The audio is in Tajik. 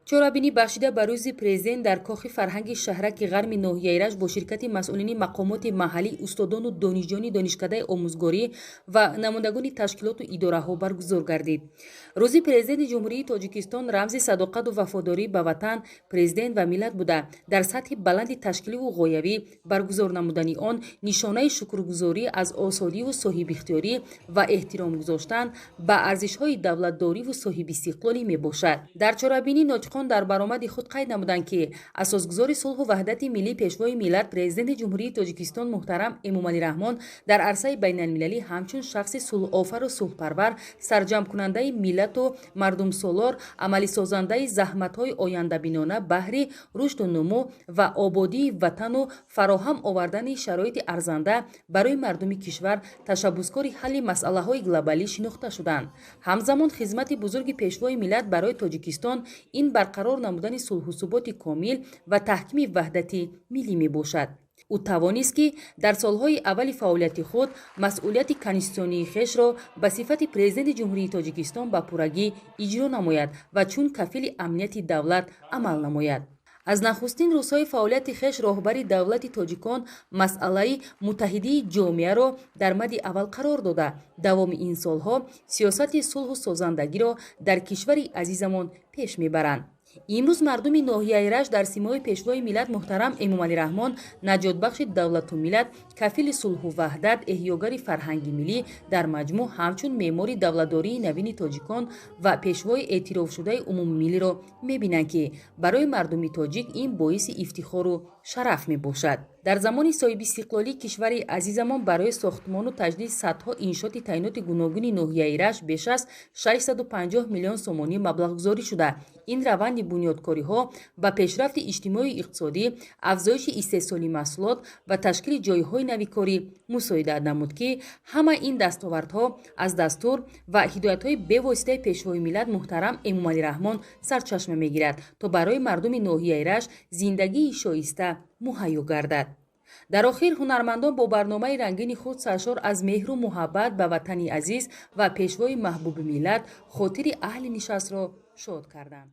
Чорабинӣ, бахшида ба Рӯзи Президент, дар кохи фарҳанги шаҳраки Ғарми ноҳияи Рашт бо ширкати масъулини мақомоти маҳаллӣ, устодону донишҷӯёни Донишкадаи омӯзгорӣ ва намояндагони ташкилоту идораҳо баргузор гардид. Рӯзи Президенти Ҷумҳурии Тоҷикистон рамзи садоқату вафодорӣ ба Ватан, Президент ва миллат буда, дар сатҳи баланди ташкиливу ғоявӣ баргузор намудани он нишонаи шукргузорӣ аз озодиву соҳибихтиёрӣ ва эҳтиром гузоштан ба арзишҳои давлатдориву соҳибистиқлолӣ мебошад. Дар чорабинӣ нотиқон дар баромади худ қайд намуданд, ки асосгузори сулҳу ваҳдати миллӣ, Пешвои миллат, Президенти Ҷумҳурии Тоҷикистон муҳтарам Эмомалӣ Раҳмон дар арсаи байналмилалӣ ҳамчун шахси сулҳофару сулҳпарвар, сарҷамъкунандаи миллату мардумсолор, амалисозандаи заҳматҳои ояндабинона баҳри рушду нумӯ ва ободии ватану фароҳам овардани шароити арзанда барои мардуми кишвар, ташаббускори ҳалли масъалаҳои глобалӣ шинохта шуданд. Ҳамзамон, хизмати бузурги Пешвои миллат барои Тоҷикистон ин барқарор намудани сулҳу суботи комил ва таҳкими ваҳдати миллӣ мебошад. Ӯ тавонист, ки дар солҳои аввали фаъолияти худ масъулияти конститутсионии хешро ба сифати Президенти Ҷумҳурии Тоҷикистон ба пуррагӣ иҷро намояд ва чун кафили амнияти давлат амал намояд. Аз нахустин рӯзҳои фаъолияти хеш роҳбари давлати тоҷикон масъалаи муттаҳидии ҷомеаро дар мадди аввал қарор дода, давоми ин солҳо сиёсати сулҳу созандагиро дар кишвари азизамон пеш мебаранд. Имрӯз мардуми ноҳияи Рашт дар симои Пешвои миллат муҳтарам Эмомалӣ Раҳмон, наҷотбахши давлату миллат, кафили сулҳу ваҳдат, эҳёгари фарҳанги миллӣ, дар маҷмӯъ ҳамчун меъмори давлатдории навини тоҷикон ва пешвои эътирофшудаи умумимиллиро мебинанд, ки барои мардуми тоҷик ин боиси ифтихору шараф мебошад. Дар замони соҳибистиқлолии кишвари азизамон барои сохтмону таҷдиди садҳо иншооти таъиноти гуногуни ноҳияи Рашт беш аз 650 миллион сомонӣ маблағгузорӣ шуда, ин раванди бунёдкориҳо ба пешрафти иҷтимоию иқтисодӣ, афзоиши истеҳсоли маҳсулот ва ташкили ҷойҳои нави корӣ мусоидат намуд, ки ҳама ин дастовардҳо аз дастур ва ҳидоятҳои бевоситаи Пешвои миллат муҳтарам Эмомалӣ Раҳмон сарчашма мегирад, то барои мардуми ноҳияи Рашт зиндагии шоиста муҳайё гардад. Дар охир ҳунармандон бо барномаи рангини худ, саршор аз меҳру муҳаббат ба ватани азиз ва пешвои маҳбуби миллат, хотири аҳли нишастро шод карданд.